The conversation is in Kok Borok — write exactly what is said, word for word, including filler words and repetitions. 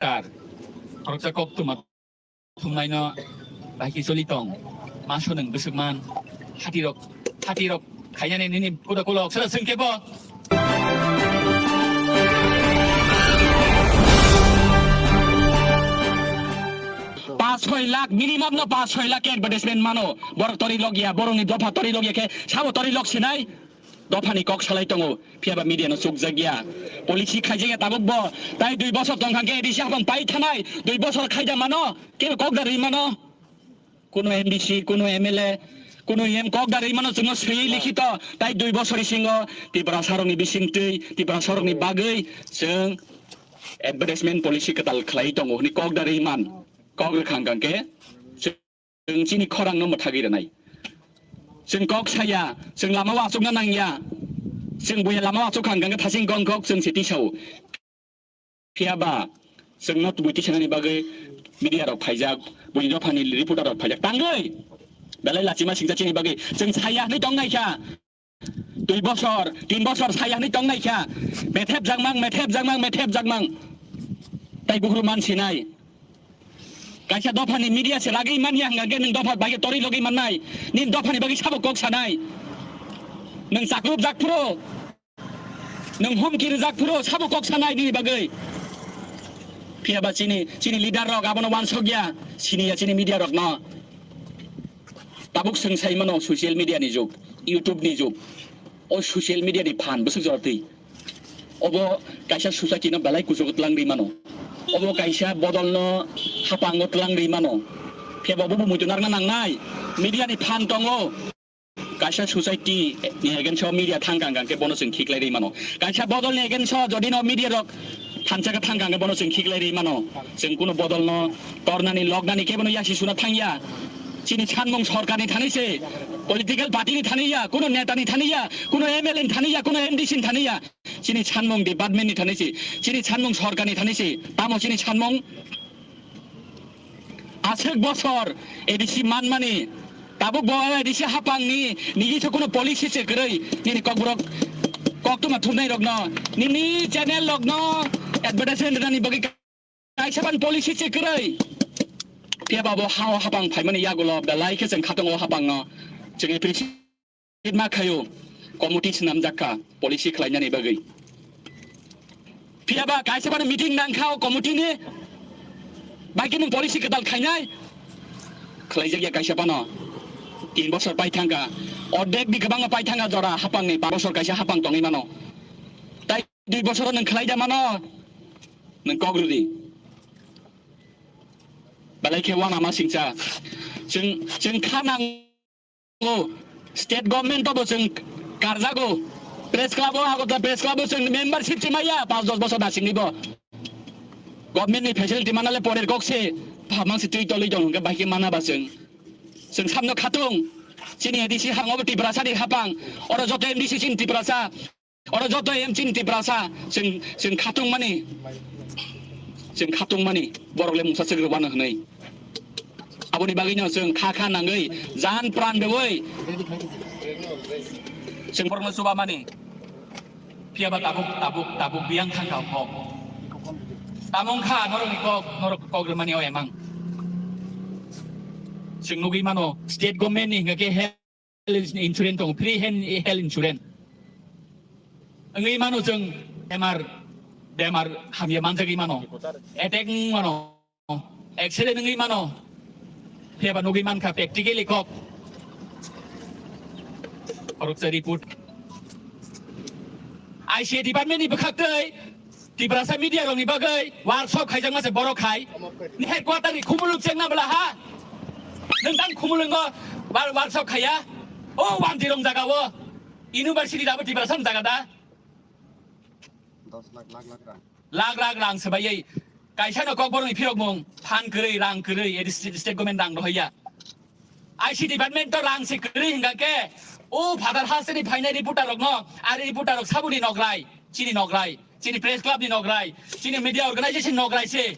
Tar. Khoroksa koktwma thumnaino bahai khe choli tong. Ma sonung bwswk man. Hatirok, hatirok khainani nini kuda kulok sara swng kebo. Pas soi lakh, minimum no pas soi lakh khe advertisement mano. Borok tori logya, borokni dopha tori logya khe sabo tori lok sinai. Dophani kok salai tongo, phiyaba media no chukjakya. Policy khaijakya tabuk bo, tai dui bosor tongkha khe A D C hapang pai thanai, dui bosor khaida mano, kebo kok da rwi mano. Kuno M D C, kuno M L A, kuno M kok da rwi mano, chwngno swiwi likhito, tai dui bosor bisingo Tiprasa rokni bisingtwi, Tiprasa rokni bagwi chwng advertisement policy kwtal khlai tongo hwnwi kok da rwi man, kok rwkha hwnkha khe. Chwng chini khorang no mwthagwi rwnai. Chwng kok saya, chwng lama o achukna nangya. Chwng buya lama o achuk kha hwnkhe thasing kong kok chwng se tisao. Phiyaba chwng no tubui tisanani bagwi media rok phaijak, buini dophani reporter rok phaijak. Tangwi belai lachima singcha chini bagwi chwng saya hwnwi tong nai kha. Dui bosor, tin bosor saya hwnwi tong nai kha. Methep jakmang, methep jakmang, methep jakmang. Tai buhru man sinai. Kaisa dophani media se lagwi manya hwnkha khe nwng dopha bai khe tori logwi mannai. Nini dophani bagwi sabo kok sanai. Nwng chakrupjak phuru, nwng humki rijak phuru sabo kok sanai nini bagwi. Phiyaba chini, chini leader rok abono wansokya, siniya chini media rokno. Tabuk swng sai mano social media ni jug, YouTube ni jug. O social media ni phan bwswk jora twi. Obo kaisa society no belai kuchugo twlang rwi mano. Obo kaisa bodol no hapango twlang rwi mano. Phiyaba obo bo muitu narwkna nangnai. Media ni phan tongo. Kaisa society ni against o media thang kang kang khe bono chwng khiklai rwi mano. Kaisa bodol ni against o jodi no media rok thansa khe thang kang khe bono chwng khiklai rwi mano. Chwng kuno bodol no tornani, loknani khe bono yasi suna thangya. Chini sanmung sorkar ni thani se, political party ni thani ya, kuno neta ni thani ya, kuno M L A ni thani ya, kuno M D C ni thani ya. Chini sanmung department ni thani se, chini sanmung sorkar ni thani se. Tamo chini sanmung? Aswk bosor A D C manmani, tabuk bo A D C hapang ni nigi se kuno policy se kwrwi, nini kokborok koktwma thumnai rokno, nini channel rokno advertisement rwnani bagwi kaisa ban policy se kwrwi. Phiyaba bo ha o hapang phaimani yagulo belai khe chwng khatung o hapang no chwng appreciate ma khaio, committee swnamjak kha policy khlainani bagwi. Phiyaba kaisa phano meeting nang kha o committee ni, bai khe nwng policy kwtal khainai? Khlaijak ya kaisa phano. Tin bosor pai thang kha, ordek ni kwbangma pai thang kha jora hapang ni, pa bosor kaisa hapang tongwi mano. Tai dui bosor o nwng khlai da mano, nwng kok rw di. Belai khe uanama singcha. Chwng, chwng kha nang o, state government o bo chwng karjago. Press club o, Agartala Press Club o chwng membership se maya, panch dos bosor da singni bo. Government ni facility manale porer kok se, phamang se twi tolwi tong hwnkhe bahai khe mana ba chwng. Chwng samno khatung, chini A D C hapang obo Tiprasa ni hapang, oro joto M D C chini Tiprasa. Oro joto M chini Tiprasa, chwng, chwng khatung mani, chwng khatung mani, borok le mungsa swk rwbano hwnwi. Aboni bagwino chwng kha kha nangwi, jan pran bewi chwng borokno chuba mani. Phiyaba tabuk, tabuk, tabuk biyang thang kha kok. Tamo wng kha norokni kok, norok kok rwmani o emang. Chwng nugwi mano, state government ni hwnkha khe health insurance tongo, free hen-, health insurance. Wngwi mano chwng bemar, bemar hamya manjagwi mano. Attack wng mano, accident wngwi mano. Phiyaba nugwi mankha practically kok. Khoroksa report. I C A department ni bwkhaktwi Tiprasa media rokni bagwi workshop khaijakma se borok khai. Ni headquarter ni Khumulwng chengna bwla ha. Nwng tang Khumulwngo war-, workshop khaiya. O Wanjirong jaga o. University dabo Tiprasa ni jaga da. Dos lakh, lakh, lakh rang. Lakh, lakh rang swbaiwi. Kaisa no kokborok ni phirok mung. Phan kwrwi, rang kwrwi. Edi state, state government rang rohorya. I C department to rang se kwrwi hwnkha khe, o Father House ni phainai reporter rokno, ari reporter rok saboni nokrai, chini nokrai, chini press club ni nokrai, chini media organization nokrai se.